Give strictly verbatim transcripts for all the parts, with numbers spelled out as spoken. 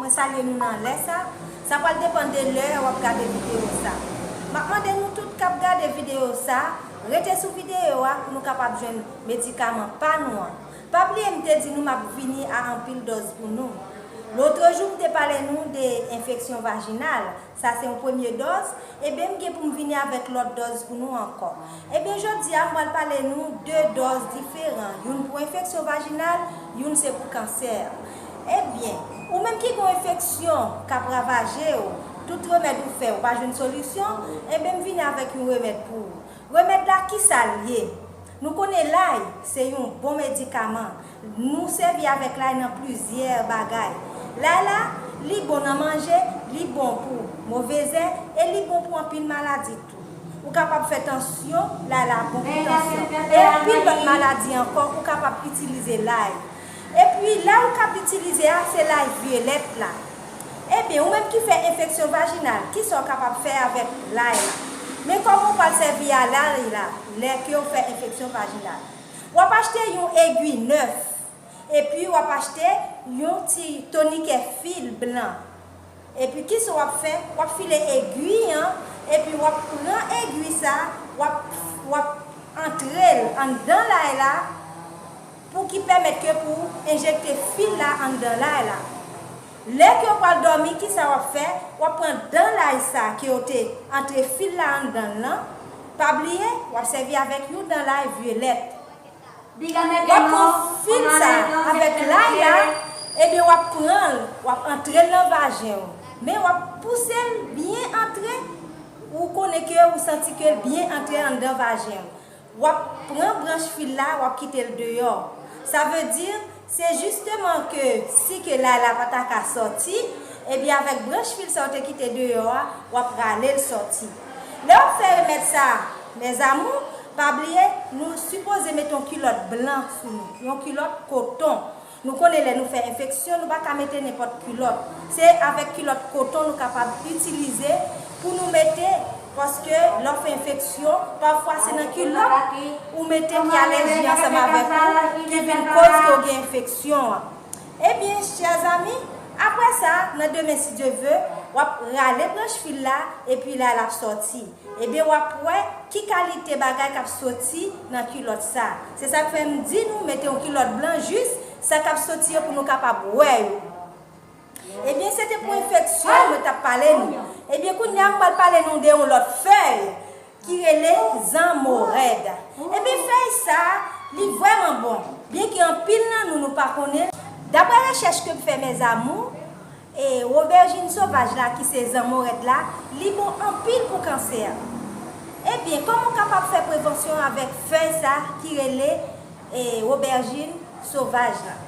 Mwen salye nou nan lè sa. Sa pral depann de lè w ap gade videyo sa. M ap mande nou tout k ap gade videyo sa, rete sou videyo a pou nou kapab jwenn medikaman pa nou an. Pa bliye m te di nou m ap vini a anpil dòz pou nou. Lotrejou m te pale nou de enfeksyon vajinal. Sa se yon premye dòz. Ebyen, m gen pou m vini avèk lòt dòz pou nou ankò. Ebyen, jodi a, m pral pale nou de dòz diferan. Youn pou enfeksyon vajinal, youn se pou kansè. Ebyen, ou menm ki gen yon enfeksyon k ap ravaje w, tout remèd ou fè, ou pa jwenn solisyon, ebyen, m vini avèk yon remèd pou ou. Remèd la, kisa l ye? Nou konnen lay se yon bon medikaman. Nou sèvi avèk lay nan plizyè bagay. Lay la, li bon nan manje, li bon pou move zè, e li bon pou anpil maladi tou. Ou kapab fè tansyon, lay la bon pou tansyon. E anpil lòt maladi ankò, ou kapab itilize lay. Epi, lay ou kab itilize a, se lay vyolèt la. Ebyen, ou menm ki fè enfeksyon vajinal, kisa w kapab fè avèk lay la? Men kòman w pral sèvi a lay la lè ke w fè enfeksyon vajinal. W ap achte yon egwi nèf, epi w ap achte yon ti tonikè fil blan. Epi kisa w ap fè? W ap file egwi an, epi w ap pran egwi sa, w ap, w ap antre l anndan lay la, pou ki pèmèt ke pou enjekte fil la anndan lay la. Lè ke w pral dòmi, kisa w ap fè? W ap pran dan lay sa ke w te antre fil la anndan l lan. Pa bliye, w ap sèvi avèk yon dan lay vyolèt. W ap pran fil sa avèk lay la, ebyen w ap pran l, w ap antre l nan vajen w. Men w ap pouse l byen antre, ou konnen ke ou santi ke l byen antre anndan vajen w. W ap pran branch fil la, w ap kite l deyò. Sa vle di, se jisteman ke si ke lay la pa ta ka sòti, ebyen avèk branch fil sa w te kite deyò a, w ap rale l sòti. Lè w ap fè remèd sa, mes amours, pa bliye, nou sipoze mete yon kilòt blan sou nou, yon kilòt koton. Nou konnen lè nou fè enfeksyon, nou pa ka mete nenpòt kilòt. Se avèk kilòt koton nou kapab itilize pou nou mete, paske lè w fè enfeksyon, pafwa se nan kilòt ou mete ki alèji ansanm avèk ou, ki vin koz ke w gen enfeksyon an. Ebyen, chè zami, apre sa, nan demen, si Dye ve, w ap rale branch fil la, epi la, l ap sòti. Ebyen, w ap wè ki kalite bagay k ap soti nan kilòt sa. Se sa k fè m di nou mete yon kilòt blan jis sa k ap soti yo pou nou kapab wè yo. Ebyen, se te pou enfeksyon mwen t ap pale nou. Ebyen, kounye a, m pral pale nou de yon lòt fèy ki rele zanmorèd. Ebyen, fèy sa, li vrèman bon. Byenke anpil nan nou, nou pa konnen l. Daprè rechèch ke m fè, mes amours, e, obèjin sovaj la, ki se zanmorèd la, li bon anpil pou kansè. Ebyen, kòman w kapab fè prevansyon avèk fèy sa ki rele, e, obèjin sovaj la?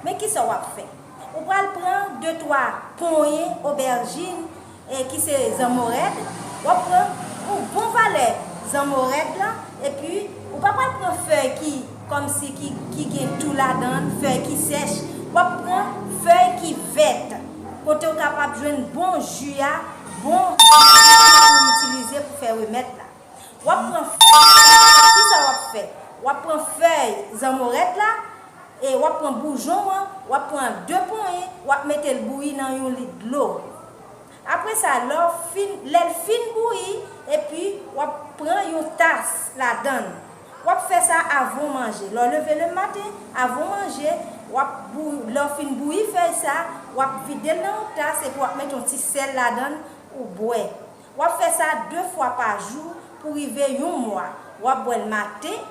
Men kisa w ap fè? Ou pral pran de twa ponyen obèjin, e, ki se zanmorèd. W ap pran yon bon valè zanmorèd la, epi ou pa pral pran fèy ki kòmsi ki, ki gen tou ladan l, fèy ki sèch. W ap pran fèy ki vèt, kote w kapab jwenn bon ji a, bon ji pou w itilize pou fè remèd la. W ap pran fèy, kisa w ap fè? W ap pran fèy zanmorèd la, e w ap pran boujon an, w ap pran de ponyen, w ap mete l bouyi nan yon lit dlo. Apre sa, lè w fin, lè l fin bouyi, epi w ap pran yon tas ladan l. W ap fè sa avan w manje. Lè w leve lematen, avan w manje, w ap bou-, lè w fin bouyi fèy sa, w ap vide l nan yon tas epi w ap mete yon ti sèl ladan l, ou bwè. W ap fè sa de fwa pa jou pou rive yon mwa. W ap bwè l maten,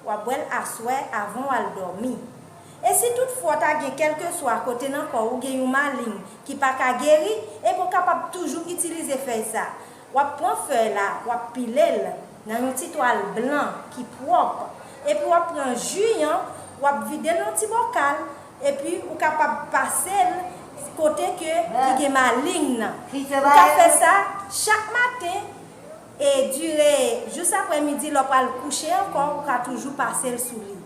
w ap bwè l aswè avan w al dòmi. E si toutfwa w ta gen kèlkeswa kote nan kò w ou gen yon maling ki pa ka geri, ebyen w kapab toujou itilize fèy sa. W ap pran fèy la, w ap pile l nan yon ti twal blan ki pwòp, epi w ap pran ji an, w ap vide l nan ti bòkal, epi ou kapab pase l kote ke ki gen maling nan. Ou ka fè sa chak maten e dire jis aprè midi, lè w pral kouche ankò, ou ka toujou pase l sou li.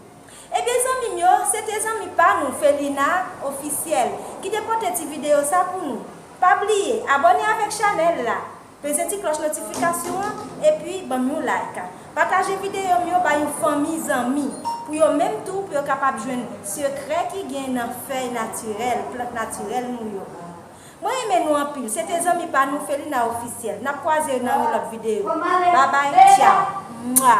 Ebyen, zanmi m yo, se te zanmi pa nou, Felina Ofisyèl, ki te pote ti videyo sa pou nou. Pa bliye, abòne avèk chanèl la, peze ti klòch notifikasyon an, epi ban m yon like. Pataje videyo m yo bay yon fanmi zanmi, pou yo menm tou, pou yo kapab jwenn sekrè ki gen nan fèy natirèl, plant natirèl nou yo. Mwen renmen nou anpil. Se te zanmi pa nou, Felina Ofisyèl. N ap kwaze nan yon lòt videyo. Babay, tchaw. Mwa.